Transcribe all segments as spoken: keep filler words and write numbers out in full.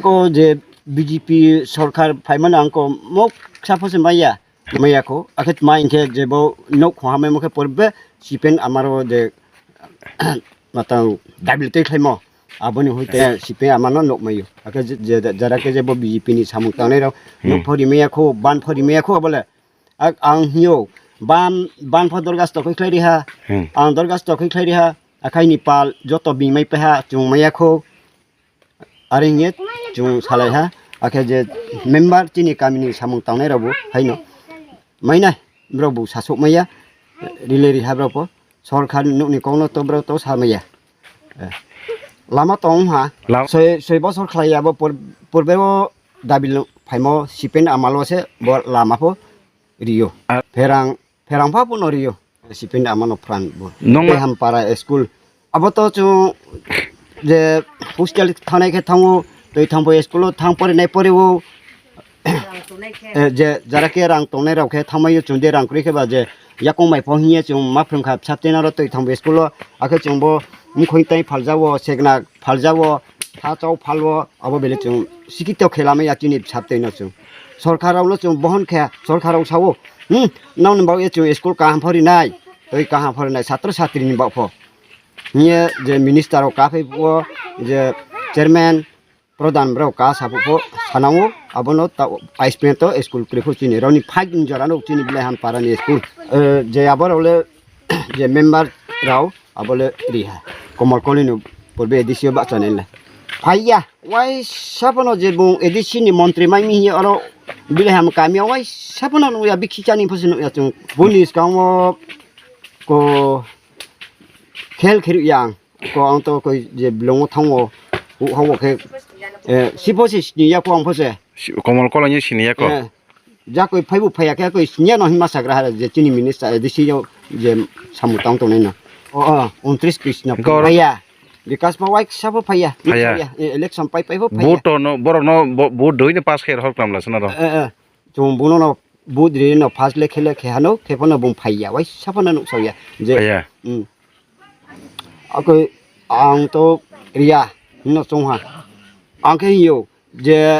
Ko je B J P sorkar phaimani ang ko moksa pho se maya, maya ko. Akhe ma hinkhe je bo nok khong hamai mokhe porbe sipen amaro je matang dabil tei khlaimo. Aboni hoi te sipen amano nok mayo. Akhe je, je, jara khe je bo B J P ni samung tangnai rok nok phori maya ko, ban phori maya ko abole. Ak ang hiyo, ban, ban pho dorgas tokoi khlai riha. Ang dorgas tokoi khlai riha. Akhai ni pal joto bingmai peha chung maya kho. Are hinge chung salai ha. Akhe je member chini kamini samung tangnai rokbo haino. Mainai, borok bo sasok maya. Rile riha borok pho. Sorkar nukni kokno to borok to sa maya. Eh. Lama tong ha. Lam- Soi, soi bosor khlai ya bo pur-, purbe o dabil phaimo sipen amalo se bo lama pho rio. Ar- Pherang, pherang pha phuno rio. Sipin amano pran bo. Nong- Behampara school. Abo to chung je hostel thanai khe thango, twi thangbo school o thang porinai poriwo. Eh, je jara khe rang tongnai rok khe thangmai chung de rang kwrwi khe ba je yakung mai phang hiye chung ma phrwng kha bsa twi naro twi thangbo school o akhe chung bo mkhoi tai phaljawo segna phaljawo, tha chao phalo, abo bele chwng sikito khe lamaya chini bsa twi no chwng. Sorkar rok no chwng bohon khe, sorkar rok sao, "Hmm, nang ni bagwi chwng school kaham phorinai, tei kaham phorinai satro satri ni bagpho." Hiye je minister rok kaphai phuo, je chairman, pradhan rok ka sa phuo, sanao, abono ta, ice plant to school kwrwi pho chini. Roni fight ni jora no chini Bilai Hampara ni school. Eh, je abo rok le, je member rok, abo le riha. Komol Koloi no purbe A D C o bahcha nai le. Phaiya, waisa phano je bung A D C ni montri mai mi hiya oro Bilai Ham kami o waisa phano nungya bikhi chani phusi nungya chung. Buni skang o ko khel khiru yang. Ko ang to koi je belongo thango. U hawo khe, eh, si pho si sini ya ko ang pho se. Si-, Komol Koloi ni sini ya ko? Eh, ja koi phaibu phaiya khe koi sini ya no hinma sagra hara je chini minister A D C yo je samu tang tongnai no. O, o, untris Krishna Gor- phaiya. Bikas pa waisa pho phaiya. Phaiya. Phaiya. Eh, election pai pai pho phaiya. Vote to no, borok no, bo-, vote doi no pass khe hor klam la sna ro. Eh, eh. Chwng bono no vote ri no pass le khe le khe hano, khe phano bung phaiya, waisa phano nuksa ya. Je, Phaiya. Hmm. Akoi ang to riya, hino chwng ha. Ang khe hiyo, je,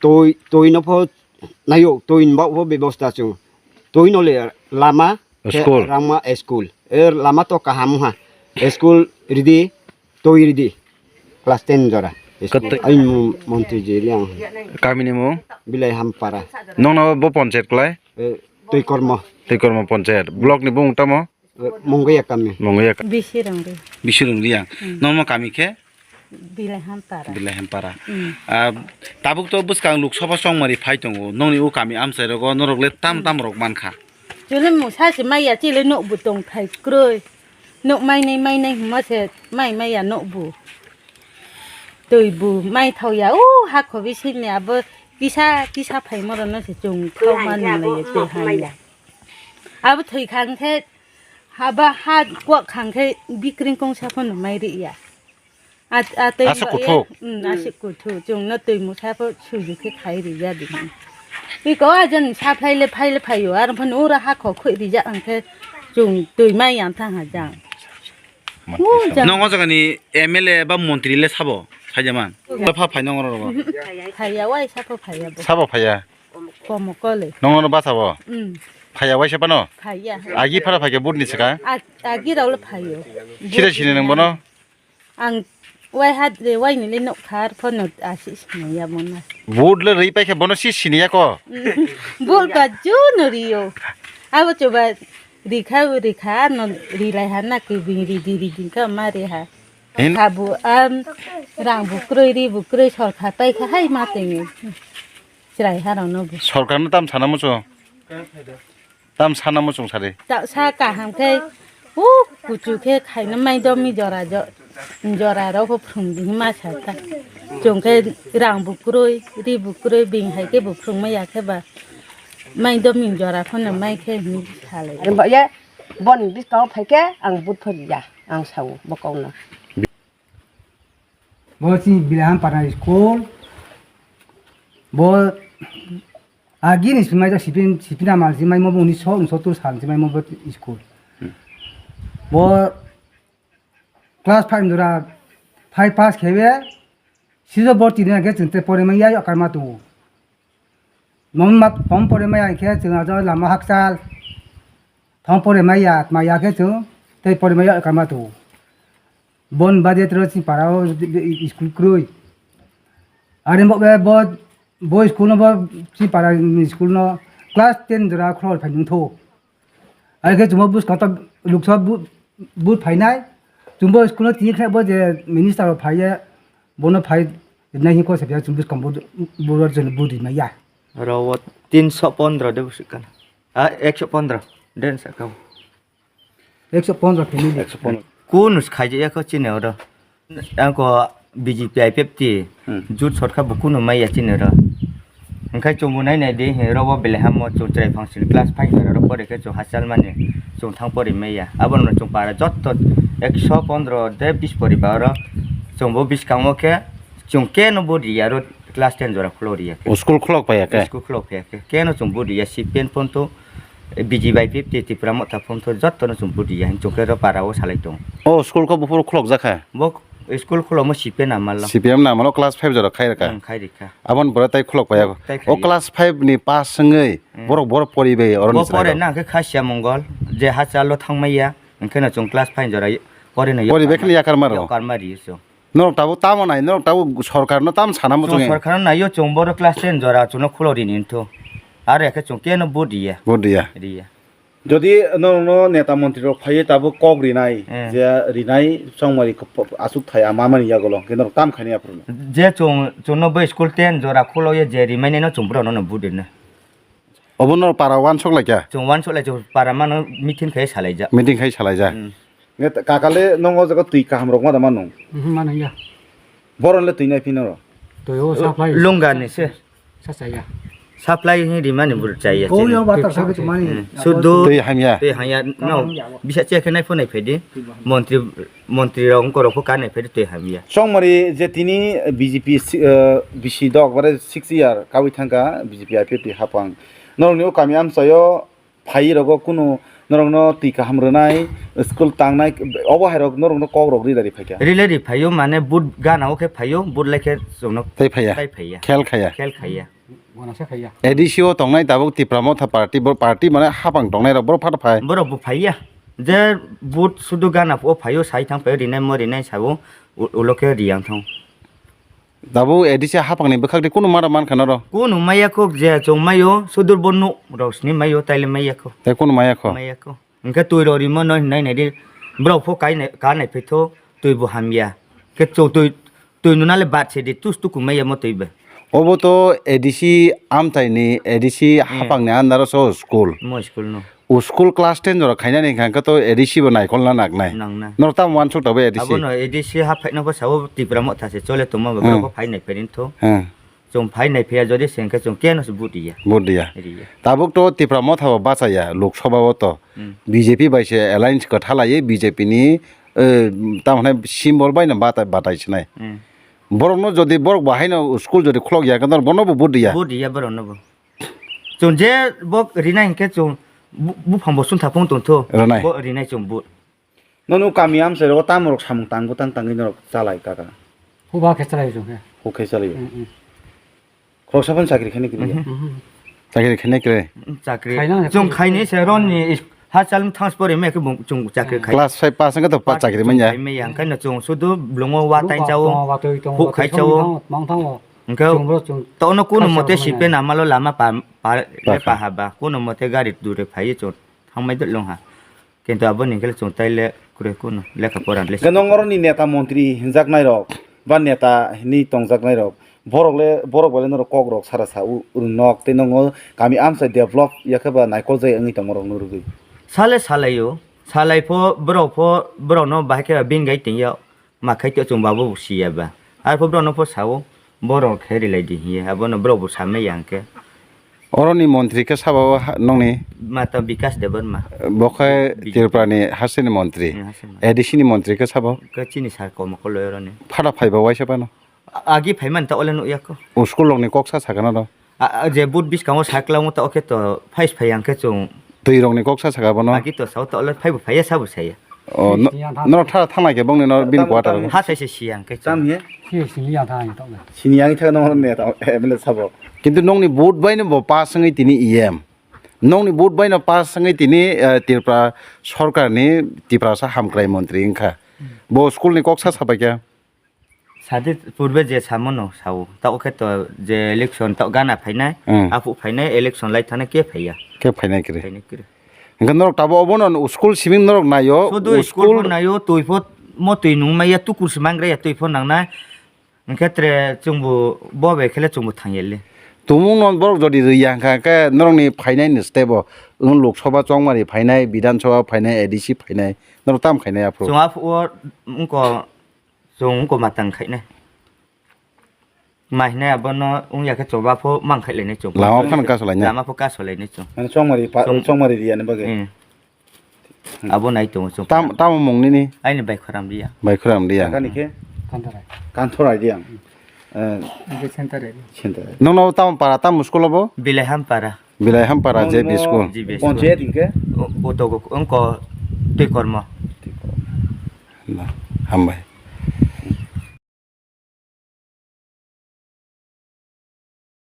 twi, twi no pho nayo, twi ni bagwi pho bebosta chwng. Twi no le lama, School. Rangma school. Er lama to kaham ha. School ridi, toi ridi. Class ten jora. School. Kate- Ain mo-, montri je riang. Kami ni mung? Bilai Hampara. Nong na bo panchayat klai? Eh, Toikormo. Toikormo panchayat. Block ni bung tamo? Eh, Monggoya kami. Monggoya ka- Bisi rang de. Bisi rang riang. Hmm. Nong no kami khe? Bilai Hampara. Bilai Hampara. Mm. Ah, tabuk to bwskang Lok Sabha chongmari phai tongo. Nokni o kami amchai rogo norok le tam tam rok mankha. Chwle mung sa se maya chile nok bo tong thai kroi. Nok mai nai mai nai hwnma se mai maya nok bo. Twi bo mai thao ya o ha khobi sini abo kisa kisa phai moro no se chung khao ma nung lai ya twi ha ya. Abo thwi khang khe haba ha kwak khang khe bikring kong sa phano mai ri ya. A, a, tei Aswk ba, kuthuk. Mm, aswk kuthuk. Chwng no twi mwsa pho suiju khe khai rijak di. Iko a jani sa phaile, phaile phaio, aro phano ura hakho khoi rijak ang khe chwng twi mai yang thang ha jang. Mu jang. Nong o jaga ni M L A ba montri le sabo, phaijaman. Ba pha phai nong oro rogo. Phaiya, wai sa pho phaiya bo. Sabo phaiya. Komo kole. Nong oro ba sabo. Mm. Phaiya wai sa pano. Phaiya. Agi phara phaikhe but ni saka. A, agi rao le phaio. Sida sini nang bono. Ang wai hat de wai ni le nok khar phano asi sini ya mona. Vote le ri pai khe bono si sini ya ko. Vote ka ju no rio. Abo choba ri kha ri kha no ri lai ha na ke bing ri di ri din ka ma re ha. Hin? Kha bu am rang bu kroi ri bu kroi sor kha pai kha hai ma teng. Chwrai ha rao no bu. Sorkar no tam sana mucho. Tam sana muchung sari. Ta sa kaham khe, u kuchu khe khaina mai domi jora jo-, jora rok pho phrung di ma sa ta. Chwng khe rang bu kroi, ri bu kroi, bing hai khe bu phrung ma ya khe ba. Mai domi jora phano mai khe hin salai. Are ba ye, boni biskang phai khe ang but phori ya, ang sao bo kok no. Bo chini Bilai Hampara school. Bo agini swmai jak sipin, sipin amal si mai mo bo unisho unsottor sal si mai mo bo school. Bo class five dura five pass khe be Sijo borti rina khe chwng tei pore manya yakarma tongo. Mom ma phone pore maya khe chwng ajo lama hakchal. Phone pore maya, maya khe chwng tei pore maya yakarma tongo. Bon baje tro si para o school kroi. Are mo bo, bo school no bo si para school no class ten jora khlor phai nung tho. Are khe chwng bo buskang ta luksa bu, bu phainai. Chwng bo school no tini khe bo je minister rok phai ye, bono phai nai hi ko se bia chwng buskang bo, bo rok chwng bo ri maya. Oro o tinso pondro de bwswk kana. A, ekso pondro den saka o. Ekso pondro family. Ekso pondro. Kunu khaijak ya kho chini oro. Ang ko B J P I P F T Hmm. jut sot kha bo kunu mai ya chini oro. Hwnkhe chwng bo nai nai di, he, oro bo belai hamo chwng chwrai phang sini class five oro pore khe chwng hachal mani chwng thang pori mai ya. Abono chwng para jotto ekso pondro de bis pori ba oro chwng bo biskango khe chwng keno bo ri ya aro class ten jora khulok ri ya khe. O school khulok paiya khe? School khulok paiya khe. Keno chwng bo ri ya, C P M phone to, B J P I P F T Tipra Motha phone to jotto no chwng bo ri ya. Chwng khe ro para o salai tong. O school kho buphuru khulok jakha? Bo school khulokma C P M na malo. C P M na malo class five jora khai rwkha? Hmm, khai rikha. Aboni pore tai khulok paiya. Tai O khai. class five ni pass wngwi Hmm. borok, borok pori bai oro Bo ni pore chwrairok. na khe Khasia Mongol, je hachalo thang mai ya, hwnkhe no chwng class five jora pore no Pori bai kheno yakar maro. Yakar mari so. Norok tabuk tamo nai, norok tabuk sorkar no tamo sana Chwng muchungi. sorkar no naio, chwng boro class ten jora chwngno khulo rini wngtho. Aro yakhe chwng keno vote riya. Vote riya. Riya. Jodi norokno neta montri rok phaiwi tabuk kok rinai, Eh. je rinai chongmari kop-, asuk thai ama mani yagulo, hwnkhe norok tam khaini aphuru no? Je chwng, chwngno bai school ten jora khulo ye je rimai nai no chwng borok no vote rina. Obo no para uansuk lai kha? Chwng uansuk lai, chwng para mano meeting khai salai jak. Meeting khai salai jak. Hmm. Nge kakale nongo jaga twi kaham rok ma da mano? Mhm, mano ya. Boron le twi nai phino ro? Twi o supply. Lunga ni se. Sa chaya. Supply hi rimani bur chaya. Ko yo batar sa twi mani. Hmm. Sudu. Twi hamya. Twi hamya. No. Bisa che khe nai phone phai di. Montri, montri rok ongko rok pho ka nai phai di twi hamya. Chongmari je tini B J P si-, eh, bisi dok bare six year kawi thangka B J P I P F T hapang. Norokni o kami amchaio phai rogo kunu norokno twi kaham rwnai, school tangnai, obo hai rok norokno kok rok ri dari phaikha. Ri le ri phaio, mane vote gana o khe phaio, vote lai khe chwngno Tai phaiya. Tai phaiya. Khel khaiya. Khel khaiya. A D C o tongnai tabuk Tipra Motha party, bo party mane hapang tongnai rok, borok phatha phai. Borok bo phaiya. Je vote sudu gana o phaio, sai thang phai rinai mo rinai sabo, u-, ulo khe ri yang thang. Tabuk A D C hapangni bwkhak de kunu mara mankha norok? Kunu maya kho je chwng maio, sudur bo nuk rok sini maio, taile maya kho. Tei kunu maya kho? Maya kho. Hwnkhe twi rok rimo no hinai nai di, borok pho kai nai, ka nai phaitho, twi bo hamya. Khe chwng twi, twi nunale bad se di, tus tuku maya mo twi bai. Obo to A D C amchaini, A D C Hmm. hapangni under o so school. Mo school no. O school class ten jora khainani hwnkha hwnkhe to A D C bo naikolna nangnai. Nangnai. Norok tamo uansuk tabuk A D C? Abono A D C ha phaina bo sao Tipra Motha se chole tongma bo Hmm. borok bo phai nai phai ringtho. Hmm. Chwng phai nai phaiya jodi se hwnkhe chwng keno se vote riya. Vote riya. Riya. Tabuk to Tipra Motha bo bachaya Lok Sabha o to. Hmm. B J P bai se alliance kwtha laiwi B J P ni, eh, tamo hwnai symbol bai no batai, batai sinai. Hmm. Borokno jodi borok bo haino school jodi khulok ya khe bono bo vote riya. Vote riya borokno bo. Chwng je bo rinai hwnkhe chwng bu-, buphang bo chwng thapung tongtho. Rinai. Bo rinai chwng vote. Nono kami amchai rogo tamo rok samung tang bwtang tangwi norok chalai kaka? Huba khe chalai chwng khe. Huk khe chalai. Mm, mm. Khoroksa phano chakri khaini kwrwi ya? Mhm. Mhm. Chakri khaini kwrwi? Chakri. Khaina chwng khaini se ronni is-, ha chalmung thangs pore me khe bung chwng chakri khai. Class five pass wngkha to pa chakri manya. Manya hwnkhe no chwng sudu blongo wa tai chao. Huk khai chao. Mang thango. Hwnkhe to ono kuno mote sipe namalo lama pa, pa, pa haba. Kuno mote gari dure phai chwng thangmai dwlong ha. Kintu aboni hwnkhe chwng taile kwrwi kuno lekha pora le. Hwnkhe nong oroni neta montri hinjaknai rok ba neta hinwi tongjaknai rok, borok le, borok bai le norok kok rok sara sa u, u nok tei nongo kami amchai develop ya khe ba naikol jai wngwi tongma rok nw rwgwi. Sale salaio, salai pho borok pho borok no bahai khe bini gai tongya. Ma khai tei chwng ba bo siya ba. Arpho borok no pho sao, borok khe rilai di hiye. Abono borok bo samai ya hwnkhe. Oroni montri khe sabo ha-, nongni? Mata Bikas Debbarma. Bo khe B J P. Tripura ni hasteni montri. Hmm, hasteni montri. A D C ni montri khe sabo? Khe chini sar Komo Koloi oroni. Phada phaiba waisa phano? A-, agi phaimani ta ole nukya kho. O school rokni kok sa sakha na do? A, a, je but biskango cycle wngwi ta okhe to phai phai ang khe chwng. Twi rokni kok sa sakha bono? Agi to sao to ole phaibo phaiya sabo saya. O, no-, norok tha-, thanglai khe bongni no bini quarter o. Ha sai se siyang khe. Tam hiya? Sini yang thang tong. Sini yang thang no ne ta M L A sabo. Kintu nokni vote bai no bo pass wngwi tini E M. Nokni vote bai no pass wngwi tini, eh, Tripura sorkar ni Tiprasa hamkrai montri wngkha. Bo school ni kok sa sabai kha. Sadi purbe je samono sao, ta o khe to je election ta gana phainai, hmm, aphuk phainai, election lai thana ke phaiya. Ke phainai kre. Phainai kre. Hingke norok tabo obono school simi norok naio, sudu o school school pho naio, twi pho mo twi nung maya, tukur se mangra ya, twi pho nangnai. Hingke tre chwngbo bo bai khele chwngbo thangyali. Tumung no borok jodi rwya hingka khe norokni phainai ni step o, wng Lok Sabha chongmari phainai, Bidhan Sabha phainai, A D C phainai, norok tam khainai aphuru. Chwng aphuru wngko Chwng wngko matang khainai. Ma hinai abono wngya khe choba pho mang khailai nai chwng. Lama phano kaso lainai. Lama pho kaso lainai chwng. Mane chongmari pa-, chwng- chongmari riya ni bagwi. Eh. Abo nai tongo chwng. Tam, tamo mung nini? Aini bai khoram riya. Bai khoram riya. Kani khe? Kantorai. Kantorai riya. Eh. Abo center area. Center. Nokno tamo para, tamo school obo? Bilaiham para. Bilaiham para J B school. J B school. Ponchayat hingke? O, o togo, wngko twi kormo. Hambai.